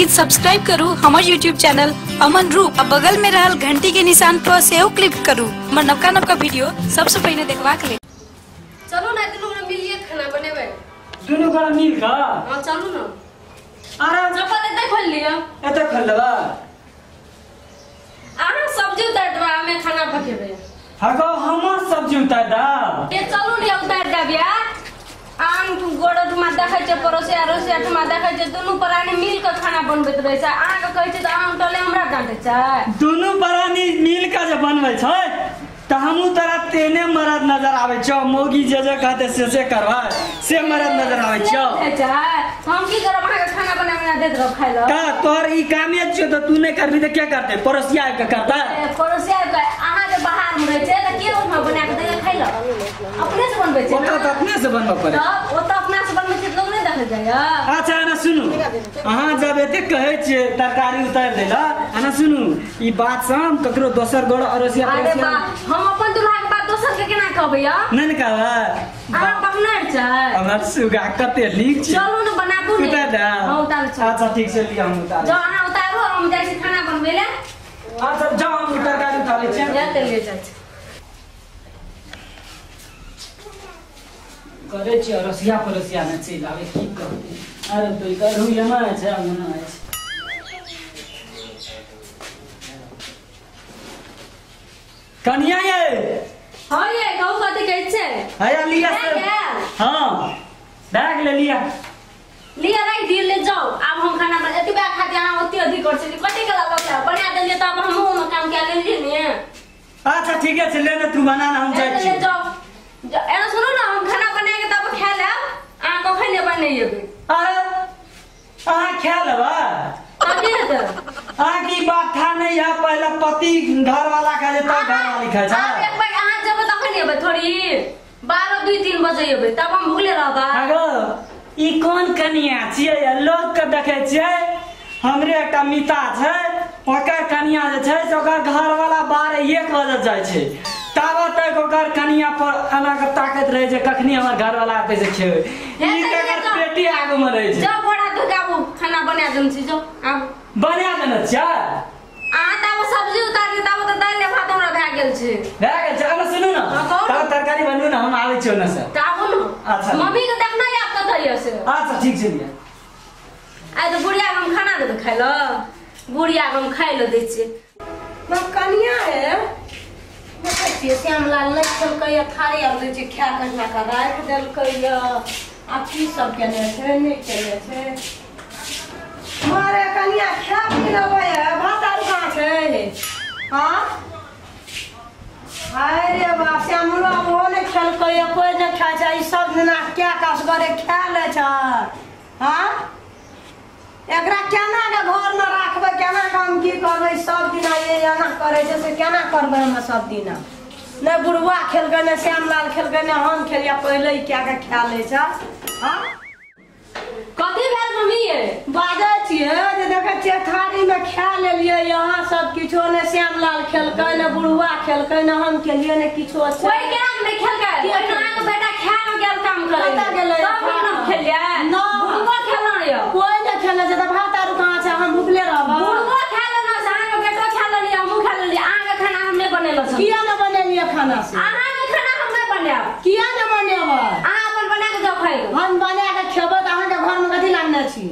Please subscribe करू हमर YouTube channel Aman रूप आ बगल में रहल घंटी के निशान पर सेहो क्लिक करू हमर नवका नवका वीडियो सबसे पहले देखबाक लेल। चलू ना दुनू गोरा मिलिए खाना बनेबै। दुनू गोरा मिल क? हां चलू ना। आराम चप्पल एतै खोल लिअ। एतै खोल लेबा। अहाँ सब्जी उतार देबै, हमे खाना पकेबै। हगो हमर सब्जी उतार दा। ए चलू ने उतार देब यार। आन गोड़ ठुमा देखै छै, पड़ोसी अड़ोसी ठुमा देखै छै, दुनू प्राणी मिल के खाना बनबैत रहै छै। अहाँ के कहै छै तऽ अहाँ टोले हमरा डांटै छै। दुनू प्राणी मिल के जे बनबै छै तऽ हमहूँ तोरा तेने मरद नजर आबै छौ। मौगी जे जे कहते से करबै से मरद नजर आबै छौ। हम की करब, अहाँ के खाना बना बना दैत रहब खाइ लए। का तोहर ई कामे छियौ तऽ तू नहि करबी तऽ के करतै? पड़ोसिया आबि कऽ करतै? पड़ोसिया आबि कऽ अहाँ जे बाहर मे रहै छै तऽ के ओहिठाम बना कऽ दैए खाइ लए? अपने से बनबै छै। ओतऽ तऽ अपने से बनबऽ पड़ै। तब ओतऽ अपना से बनबै छै तऽ लोक नहि देखै जाइए। अच्छा एना सुनू, अहाँ जब एते कहै छियै तरकारी उतारि दै लए, एना सुनू ई बात से हम ककरो दोसर गोड़ अड़ोसिया पड़ोसिया हम अपन दुल्हा के बात दोसर के केना कहबै? नहि ने कहबै। अहाँ बहनर छै। हमर सुगा कते नीक छै। चलू ने बनाबू ने। उतार दे। हां उतार छै। अच्छा ठीक छै, लिअ हम उतार। जाउ अहाँ उतारू, हम जाइ छी खाना बनबै लए। अच्छा जाउ, हम तरकारी उतारै छियै। जा ते ले जाइ छी। करै छियै अड़ोसिया पड़ोसिया ने चलि आबै, की कहतै? अरे तो ई करू एना छै ओना छै। कनिया ये। हां ये कहू कथि कहै छै? हैया लिया से। हां बैग ले लिया। लिया राखि दियौ, ले जाउ। आब हम खाना बना एतबा खातिर अहाँ ओते अधिक कर छी। कते कला लग बना देलियै तऽ आब हमहूँ ओमे काम कए लेलियै ने। अच्छा ठीक छै, ले ने तू बना ना, हम जाइ छी। ले जाउ। एना सुनू ना, हम खाना बना के तब खा लेब, अहाँ कखन ने बनेबै? अरे अहाँ खा लेबै? कथी हेतै? अहाँ की बात था नहीं है, पहले पति घर वाला खाय छै तब घर वाली खाय छै। आब एक बार अहाँ जेबै तखन एबै थोड़ी, 12 2 3 बजे एबै तब हम भुखले रहबै। अगो ई कोन कनिया छियै? लोक के देखै छियै, हमरे एकटा मिता छै, ओकर कनिया जे छै से ओकर घर वाला 12 1 बजे जाइ छै, ताबत तक ओकर कनिया पर एना के ताकत रहै छै कखनी हमर घर वाला आते से खेबै। ई तकर पेटी आगू में रहै छै। जाउ गोड़ा धो के आबू, खाना बना देने छी, जाउ आबू। बना देने छियै? अहाँ तऽ आब सब्जी उतार दियौ, ताबत तऽ दालि भात हमरा भए गेल छै। भए गेल छै? एना सुनू ने, तब तरकारी बनबू ने, हम आबै छी ओने से। तऽ आबू ने। अच्छा मम्मी के देखना आब कतऽ यऽ से। अच्छा ठीक छै लिअ। आइ तऽ बुढ़िया के हम खाना देबै खाइ लए, बुढ़िया के हम खाइ लए दै छियै। कनिया है देखै छियै श्यामलाल नहि खेलकै, थारी आर दै छै खाए कऽ कऽ राखि देलकै। आब की सब केने छै नहि केने छै। मारे कनिया खा पी लेबै, भात आर कहाँ छै? हाँ हाय रे बाप, श्यामलो ओहो नहि खेलकै, कोइ नहि खाइ छै। ई सब दिना क्या कसगरे खा लै छै। हाँ एकरा केना के घरमे राखबै, केना के हम की करबै? सब दिना ये एना करै छै से केना करबै हम सब दिना? नहि बुढ़वा खेलकै, नहि श्यामलाल खेलकै, नहि हम खेलियै, पहिले ही क्या के खा लै छै। हाँ कथी भेल मम्मी? ये बाजै छियै जे देखै छियै थारीमे खा लेलियै यहाँ सब किछो, नहि श्यामलाल खेलकै, नहि बुढ़वा खेलकै, नहि हम खेलियै, नहि किछो। कोइ केना नहि खेलकै? ओहिना अहाँके बेटा खा के गेल काम करै कतऽ गेलै? तब हम खेलियै। बुढ़वा खेलना यऽ। कोइ नहि खेलै छै तऽ भात आर कहाँ छै? हम भुखले रहबै। बुढ़वा खा लेना छै, अहाँके बेटो खा लेलियै, हमहूँ खा लेलियै। अहाँके खाना हम नहि बनेलहुँ। किया नहि बनेलियै खाना से? अहाँके खाना हम नहि बनायब। किया नहि बनेबै? अहाँ अपन बना के जाउ खाइ। हम बना के खेबै तऽ अहाँके घरमे कथी लानने छी?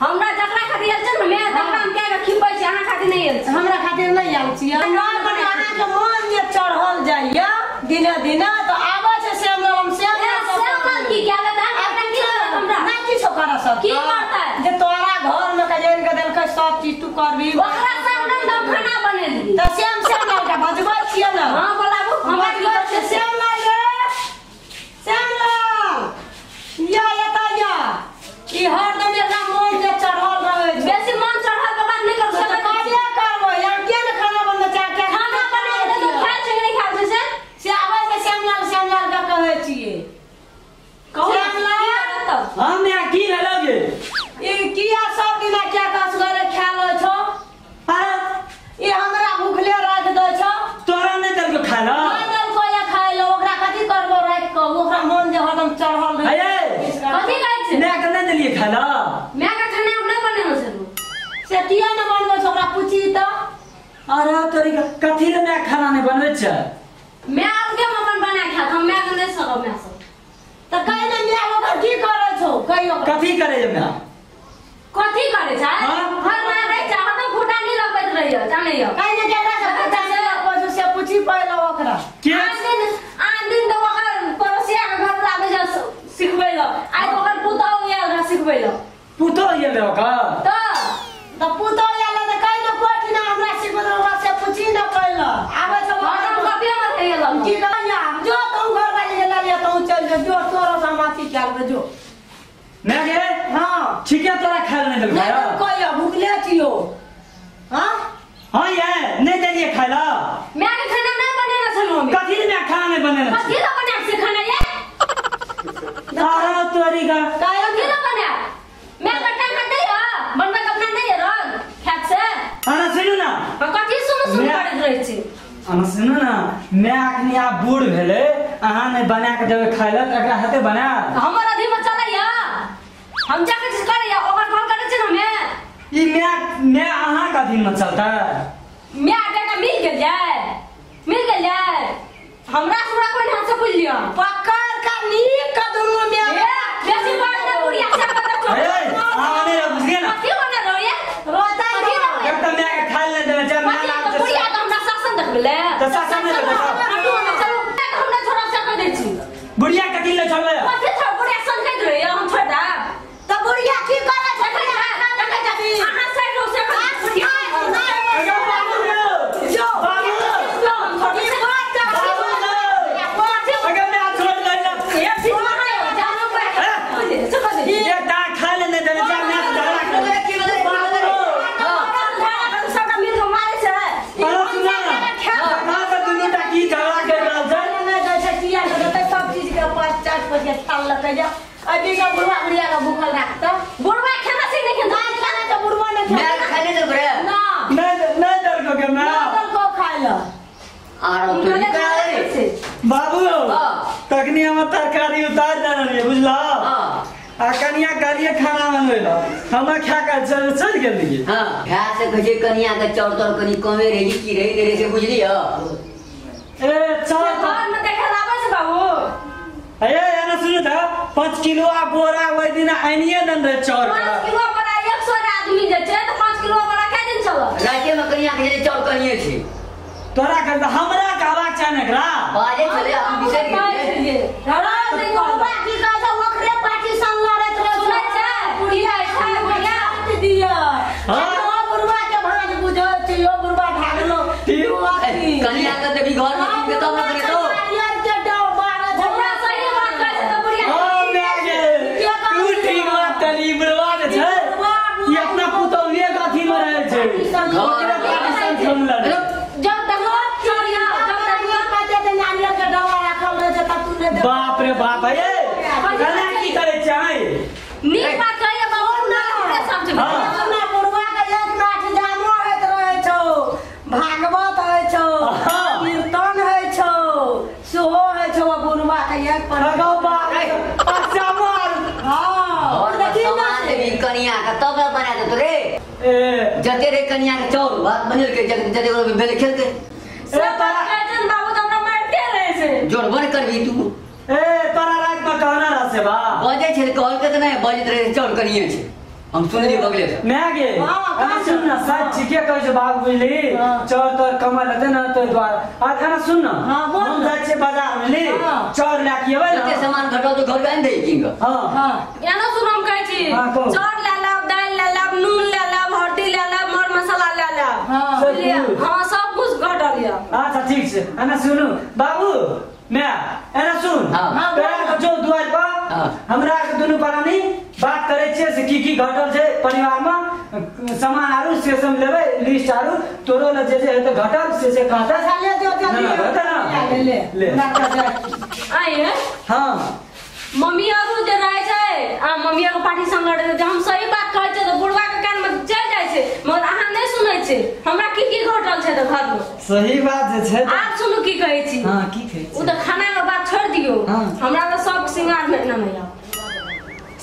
हमरा जकरा खातिर आयल छै ने मैं तकरा हम कए के खिबै छी, अहाँ खातिर नहि आयल छी। हमरा खातिर नहि आयल छी। अहाँके मन जे चढ़ल जाइए दिने दिने तऽ आबै छै श्यामलाल, हम श्यामलाल की कए लेतै? अहाँ की करत हमरा? नहि किछो करऽ सकत। की करतै? जे तोरा घरमे के जानि के देलकै सब चीज तू करबी, ओकरा संग हम खाना बनेलियै। तऽ श्यामलाल के बजबै छियै ने। हां बोलाबू, हमरा की बजबै छियै। श्यामलाल रे, श्यामलाल या एतऽ या। ई हरदम एकरा मन जे चढ़ल रहै छै। बेसी मन चढ़ल के बात नहि करू। तऽ काजे करबै, यहाँ किया ने खाना बनबै छै? खाना बनेबै तऽ खाइ छै कि नहि खाइ छै? से आबै छै श्यामलाल, श्यामलाल के कहै छियै। कहू श्यामलाल। हम यहाँ की भेलौ गे? ई किया सब दिना क्या कसगरे खा लै छौ? अरे ई हमरा भुखले राखि दै छौ। तोरा नहि देलकौ खाय लए? नहि देलकै खाय लए, ओकरा कथी किया न बनबै छै ओकरा पूछी त। अरे तोरी कथी ले मैं खाना नहीं बनबै छै? मैं आगे अपन बना खात हम मैं नहीं सकब मैं सब। त कहि न मैं ओकर की करै छौ कहियो कथी करे जे मैं कथी करे छै? घर में रहै छै हरदम फुटानी लगबैत रहैय जानैय। कहि न केकरा से फुटानी लगबै छौ से पूछी पहिले ओकरा। के आन दिन त ओकर पड़ोसिया के घर लाबै छै सिखबै ल आइ ओकर पुतहु आयल रह सिखबै ल। पुतहु आयल ओकर त पुतहु आयल त कहि न कोठी न हमरा सिखबै ओकरा से पूछी न पहिले आबै छै हरदम कपिया में रहैय लग की कहिया जो तू घर वाली के ललिया तू चल जो जो तोरा से हम अथी कए लेबै जो। मैं गे हां ठीक है तोरा खाय नहीं देलकै नहीं कहिया भूखले छियो। हां हां ये नहीं देलिए खाय ला। मैं के खाना नहीं बनेने छलौ हम। कथी ले मैं खाना नहीं बनेने? कथी ले बना से खाना ये? अरे तोरी का कथी ले बना? मैं कट्टा खाते ह बनबै के अपना नहीं रग खात से। अरे सुनू ना कथी सुनू सुनू करैत रहै छी। अरे सुनू ना मैं अखनी आ बूढ़ भेलै अहाँ नहीं बना के देबै खाय ला त एकरा हाथे बना हमर अधी में चलैया हम जाके चीज करैया ओकर घर करै छै न हमे ई मैं अहाँ का अधीन में चलता मैं आगे का मिल गेल जाय मिल गेल जाय हमरा पूरा कोई हाथ से पूछ लियो पकड़ का नीक का दुनू में बेसी बात ना बुढ़िया से पता ए आने बुझलिए ना कथी बना रहो ये रोता एकदम मैं के खाय ले देबै जब मैं कथी बुढ़िया के हमरा शासन देखबले त शासन नहीं देखबै हटू हमरा चलू हमरा छोड़ा से कह दै छी बुढ़िया कथी ले छोड़बै कथी छोड़ बुढ़िया संकैत रहैया हम छोड़ देब त बुढ़िया की करै छै अहाँ साइड हो से बुढ़िया जो बाबू अगर मैं छोड़ दै ये ठीक है जानो पे ये ता खा ले नहीं देबै जब मैं झगड़ा कर हां सबटा मिल के मारे छै। अरे सुना ना कहाँ से दुनू टा की झगड़ा कर रहल छै? नहि दै छै किया के देतै सब चीज के पाँच चार पैसा खाल लकै जा अभी के बुढ़वा बुढ़िया के भूखल राखतै बुढ़वा खाना से नहीं खेना नहीं खाना त बुढ़वा नहीं मैं खाने दे रे ना नहीं नहीं दरको के मैं देलको खाय ल आरो तू का रे बाबू तखनी हम तरकारी उतार देने रहियै बुझला हां आ कनिया कहलिए खाना बनबै ल हम खा के चल चल गेलियै। हां खा से कहै कनिया के चाउर तोर कनी कमे रही की रही रे से बुझलियो। ए चल घर में देखे लाबै छै बाबू। ए एना सुनू त 5 किलो आ बोरा ओइ दिन आनिए दन रहे चाउर 5 किलो बोरा 100 आदमी जे छै त 5 किलो बोरा कै दिन चलत? राते में कनिया के जे चाउर कनिए छै तोरा के हमरा कहबाक छै ने एकरा बाजे छले हम बिसरि गेलियै। अरे बुढ़वा की कहै छै ओकरे पार्टी संग लड़ैत रहै सुनै छै बुढ़िया छै बुढ़िया दिया हां ओ बुढ़वा के भाग बुझै छै ओ बुढ़वा भागलो कनिया के देबी घर में के तब न करे तो नारियल के डाव मारे छै। हमरा सही बात कहै छै त बुढ़िया हां मैं गे तू ठीक बात करी बुढ़वा जे छै ई अपना पुतौलिए के अथी में रहै छै ओकरे पार्टी संग हम लड़ै जब देखो चोरिया जब देखो कहते जे नारियल के डावा राखल रहै छै त तू नहि बाप रे बाप ए कना की करै छै? नीक बात कहैया बाबू ना हमरे समझ में ना बुढ़वा के एक नाठ जामो होइत रहै छौ भागवत होइ छौ कीर्तन होइ छौ सेहो होइ छौ बुढ़वा के एक पर अगो बाप अच्छा मार। हां और सामान देबी कनिया के तब न बना देतो रे ए जते रे कनिया के चाउर भात बनेल के जते भेले खेलके सब बात कहै छै बाबू त हमरा मारते रहै छै जोर बन करबी तू। ए तोरा रात में कहना रह से बा बजै छै कहल के त नहीं बजैत रहे चाउर कनिए छै हम सुनलियै बगले से। मैं गे अरे सुन ना सच ठीके कहै छै बाबू बुझली चाउर तोर कमाल हेतै ना तो द्वारा आ खाना सुन ना हम जाइ छियै बाजार बुझली चाउर लए के एबै जते ना। सामान घटल तो घर के आनि दही किन के। हां हां एना सुन हम कहै छी चाउर ले लाब दालि ले लाब नून ले लाब हल्दी ले लाब मर मसाला ले लाब हां बुझलियै हां सब कुछ घटल या। अच्छा ठीक छै एना सुनू बाबू मैं एना सुन तोरा के जो दुआर पर हमरा के दुनू प्राणी बात करै छियै से की की घटल छै परिवार में सामान आरू से सब लेबै लिस्ट आरू तोरो ले जे जे हेतै घटल से से कहतै ले जो ना ले ले ले आइए। हां मम्मी आरू जे रहै छै आ मम्मी के पार्टी संग लड़ै छै हम सही बात कहै छै त बुढ़वा के कान में चलि जाइ छै मगर अहाँ नहीं सुनै छै हमरा की की घटल छै त घर में। सही बात जे छै आप सुनू की कहै छी। हां की कहै छी? उ त खाना के बात छोड़ दियो हमरा त सब सिंगार में न या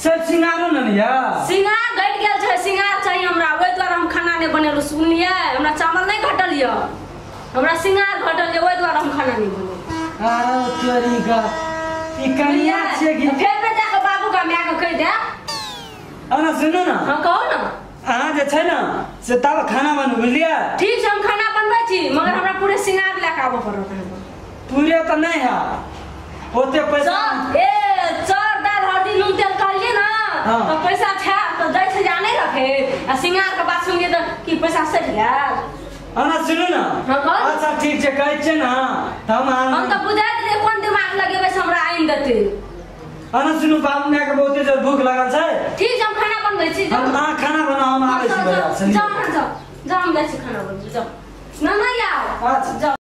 सब सिंगारो न या सिंगार घट गेल छै सिंगार चाहिए चाही हमरा, ओहि दुआरे हम खाना नहि बनेलहुँ। सुनलियै, हमरा चावल नहि घटल यऽ, हमरा सिंगार घटल यऽ, ओहि दुआरे हम खाना नहि बनेलहुँ। आरो तोरी का ई कनिया छियै कि फेर ने जाके बाबू का माय के कहि देब। अना सुनू ना। हाँ कहू ना। अहाँ जे छै ना से तब खाना बनू, बुझलियै? ठीक छै, हम खाना बनबै छी, मगर हमरा पूरे सिंगार लए कऽ आबऽ पड़त अहाँके। पूरे तऽ नहि है ओते पैसा। ए चाउर दालि हल्दी नून तेल कहलियै ना। हाँ। तऽ पैसा छै तऽ दै छै जा नहि रखे, आ सिंगार के बात सुनियै तऽ की पैसा सठि गेल? अना सुनू ना। हाँ, कहू। अच्छा ठीक छै, कहै छियै ना तऽ हम तऽ बुझाइत रहियै कोन दिमाग लगेबै से हमरा आनि देतै। अना सुनू, बाबू माय के बहुते जोर भूख लागल छै। ठीक छै, हम खाना बनबै छी। हम अहाँ खाना बनाउ, हम आबै छी बाजार से। जाउ, जाउ, जाउ, हम जाइ छी खाना बनबै। जाउ ना ना आउ। अच्छा। जाउ।